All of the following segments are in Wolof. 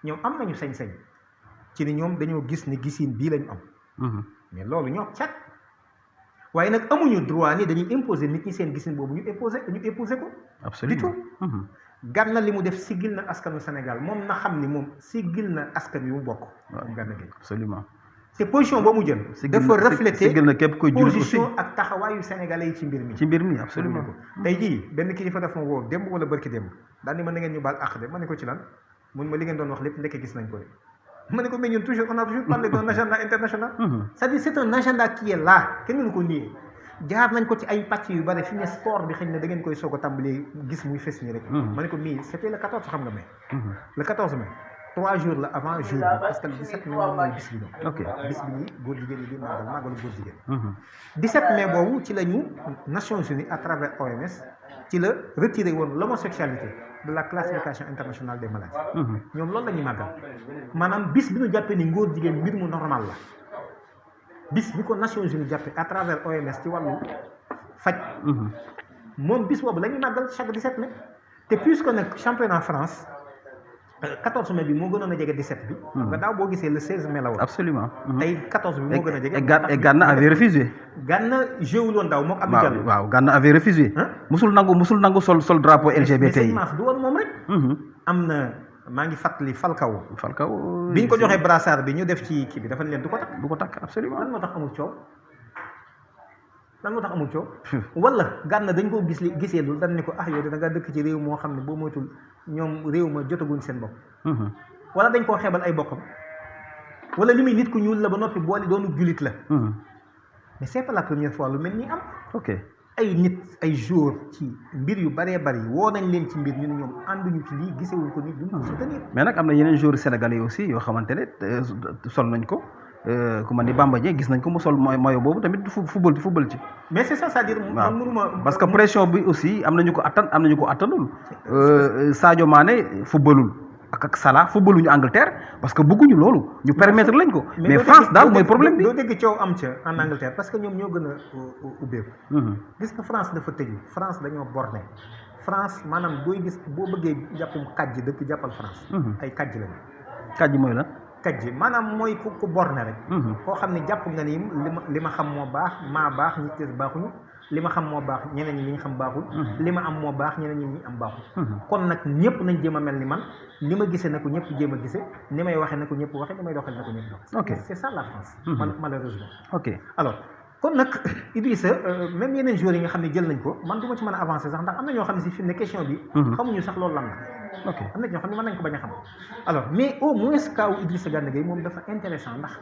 ñoom am nañu sañ-sañ ci ni ñoom dañoo gis ni gisiin bii lañu am. mais loolu ñoo cat waaye nag amuñu droit ni dañuy imposer nit ñi seen gisin boobu ñu épouser ko. absolument du tout. Gana li mu def siggil na askanu Sénégal moom na xam ni moom siggil na askan wi mu bokk. moom Gana Gueye absolument te position boo mu jël. dafa refléter siggil na képp koy jullit aussi position ak taxawaayu sénégalais yi ci mbir mi. ci mbir mi absolument tey jii benn kilifa daf ma woo démb wala barki démb daal ni ma na ngeen ñu baal àq de ma ne ko ci lan mun ma li ngeen doon wax lépp ndekk gis nañ ko de. ma ne ko mais ñun toujours on a toujours parlé d'un agenda international. c'est-à-dire c'est un agenda qui est là kenn mënu ko nier jaar nañ ko ci ay pàcc yu bari fi ne sport bi xëy na da ngeen koy soog a tàmbalee gis muy fes nii rek. ma ne ko mii c'était le 14 xam nga mai. le 14 mai 3 jours la avant jour bi parce que le 17 mai moom mooy bis bi ñëw. ok bis bi nii góor jigéen yi di màggalu góor jigéen. 17 mai boobu ci la ñu Nations Unies à travers OMS ci la retiré woon l'homosexualité de la classification internationale des maladies. ñoom loolu la ñuy màggal maanaam bis bi ñu jàppee ni ngóor jigéen mbir mu normal la bis bi ko Nations Unies jàppee à travers OMS ci wàllu faj. moom bis boobu la ñuy màggal chaque 17 mai te puisque nag championnat France 14 mai bi moo gënoon a jege 17 bi. nga daaw boo gisee le 16 mai la woon. absolument tey 14 bi moo gën a jege. et Gana avait refusé. Gana jéewul woon daaw moom Abdou Diallo. waaw Gana avait refusé. musul nangu sol drapeau LGBT yi. mais du woon moom rek. am na maa ngi fàttali Falcao. bi ñu ko joxee brassard bi ñu def ci kii bi dafa leen du ko takk. du ko takk absolument. lan moo tax amul coow. wala Gana dañ koo gisee lu dañ ne ko yow da nga dëkk ci réew moo xam ne boo moytul ñoom réew ma jotaguñ seen bopp. wala dañ koo xeebal ay bokkam. wala li muy nit ku ñuul la ba noppi boole doonu jullit la. mais c'est pas la première fois lu mel ni am. ok ay nit ay jour ci mbir yu bëree bëri woo nañ leen ci mbir ñu ne ñoom ànduñu ci lii gisewuñ ko nit duñ ko soutenir. mais nag am na yeneen joueurs sénégalais aussi yoo xamante ne sol nañ ko. ku man ni Bamba Dieng gis nañ ko mu sol maillot boobu tamit football ci. mais c'est ça c'est-à-dire man mënuma parce que pression bi aussi am nañu ko attanul Sadio Mané footballul ak Salah footballuñu Angleterre parce que bëgguñu loolu ñu permettre lañ ko. mais France daal mooy problème bi. doo dégg coow am ca en Angleterre parce que ñoom ñoo gën a ubbeeku. gis nga France dafa tëju France dañoo borné France maanaam booy gis boo bëggee jàppum kàjj dëkk jàppal France. ay kàjj lañu. kàjj mooy lan. kàjj maanaam mooy ku borné rek. koo xam ne jàpp nga ni li ma xam moo baax maa baax ñi tës baaxuñu li ma xam moo baax ñeneen ñi li ñu xam baaxul. li ma am moo baax ñeneen ñi am baaxul. kon nag ñëpp nañ jéem a mel ni man ni ma gisee na ko ñëpp jéem a gisee ni may waxee na ko ñëpp waxee ni may doxee na ko ñëpp doxee. ok c'est ça la France. malheureusement. ok alors kon nag Idrissa même yeneen joueurs yi nga xam ne jël nañ ko man du ma ci mën a avancer sax ndax am na ñoo xam ne si fi mu ne question bi. xamuñu sax loolu lan la. ok am na ñoo xam ne mën nañ ko bañ a xam alors mais au moins cas wu Idrissa Gana Gueye moom dafa intéressant ndax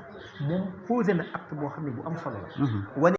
moom posé na acte boo xam ne bu am solo la.